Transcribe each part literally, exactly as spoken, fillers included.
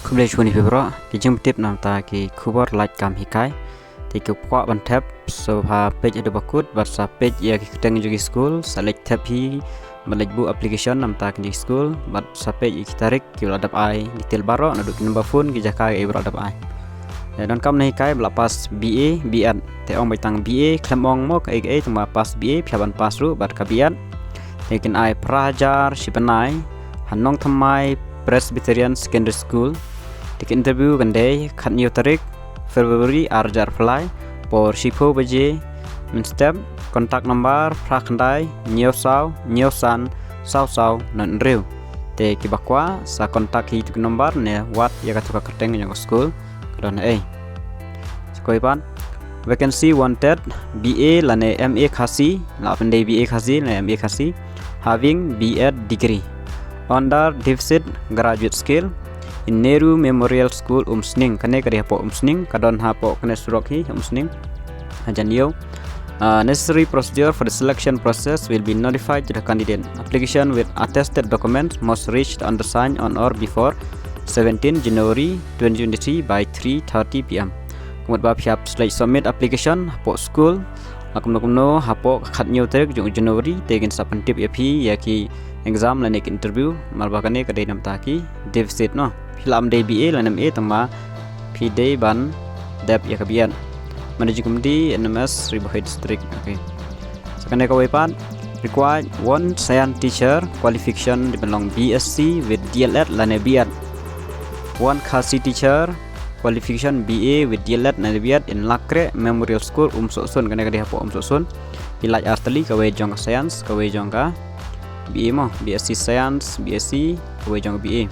Khublei shibun ïa phi baroh, ki jingpyntip namar ki khubor lait kam hikai. Te ki kwah ban thep, sa peit haduh ba kut, bad sa peit ïa ki kyrteng jong ki skul, sa leit thep hi, bad leit buh application namar ki skul, bad sa peit ïa ki tarik, ki ba la dep ai, detail baroh, naduh ki number phone, ki jaka, ki ba la dep ai. Te donkam na hikai ba la pass B A, B Ed. Te ong ba tang B A, khlem ong mo kaei kaei, tang ba pass B A, phi hap ban pass ruh, bad ka B Ed. Te kin ai phra hajar shi bnai, ha Nongthymmai Presbyterian Secondary School. Te ka interview kan dei, khathynñiew tarik, February, ar hajar arphew lai, por shiphew baje, mynstep, contact number, phra khyndai, hynñiew saw, hynñiew san, saw saw, nod hynriew. Te ki ba kwah, sa contact hi tu ki number, ne wad ïa katu ka kyrteng jong ka skul, ka don ei. Sa kawei pat, vacancy wanted, B A lane M A Khasi, la pyndei B A Khasi, lane M A Khasi, having B Ed degree. Under deficit graduate skill, in Nehru Memorial School Umsning, kane ka dei hapoh Umsning, ka don hapoh kane surok hi, Umsning. Hajan ïew. Uh, necessary procedure for the selection process will be notified to the candidate. Application with attested documents must reach the undersigned on or before seventeen January twenty twenty-three by three thirty P M. Kumut ba phi hap leit submit application, hapoh skul, ha kumno kumno, hapoh ka khathynñiew tarik jong January, te kin sa pyntip ïa phi, ïa ki exam lane ki interview, namar ba kane ka dei namar ki deficit no. Phi la ym dei B A lane M A tang ba phi dei ban dep ïa ka B Ed. Managing Committee, N M S, Ri Bhoi District. Okay. Sa kane kawei pat, required one science teacher, qualification dei ban long B S C with D L Ed lane B Ed. One Khasi teacher, qualification B A with D L Ed lane B Ed in Lakre Memorial School, Umsohsun, kane ka dei hapoh Umsohsun. Ki lait ar tylli, kawei jong ka science, kawei jong ka B A mo, B S C science, B S C, kawei jong ka B A.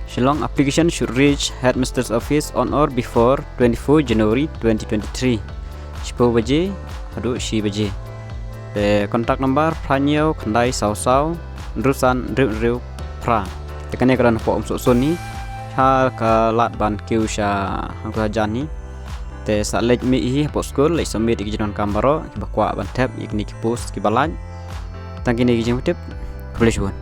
Shillong, application should reach headmaster's office on or before twenty-four January twenty twenty-three. Shiphew baje, haduh shi baje. Te contact number, phra hynñiew, khyndai saw saw, hynriew san, hynriew hynriew, phra. Te kane ka don hapoh Umsohsun hi, ha ka lad ban kiew sha hangtu hajan hi. Te sa leit mih hi hapoh skul, leit submit ïa ki jingdonkam baroh, ki ba kwah ban thep, ïa kine ki post, ki ba lait. Tang kine ki jingpyntip, khublei shibun.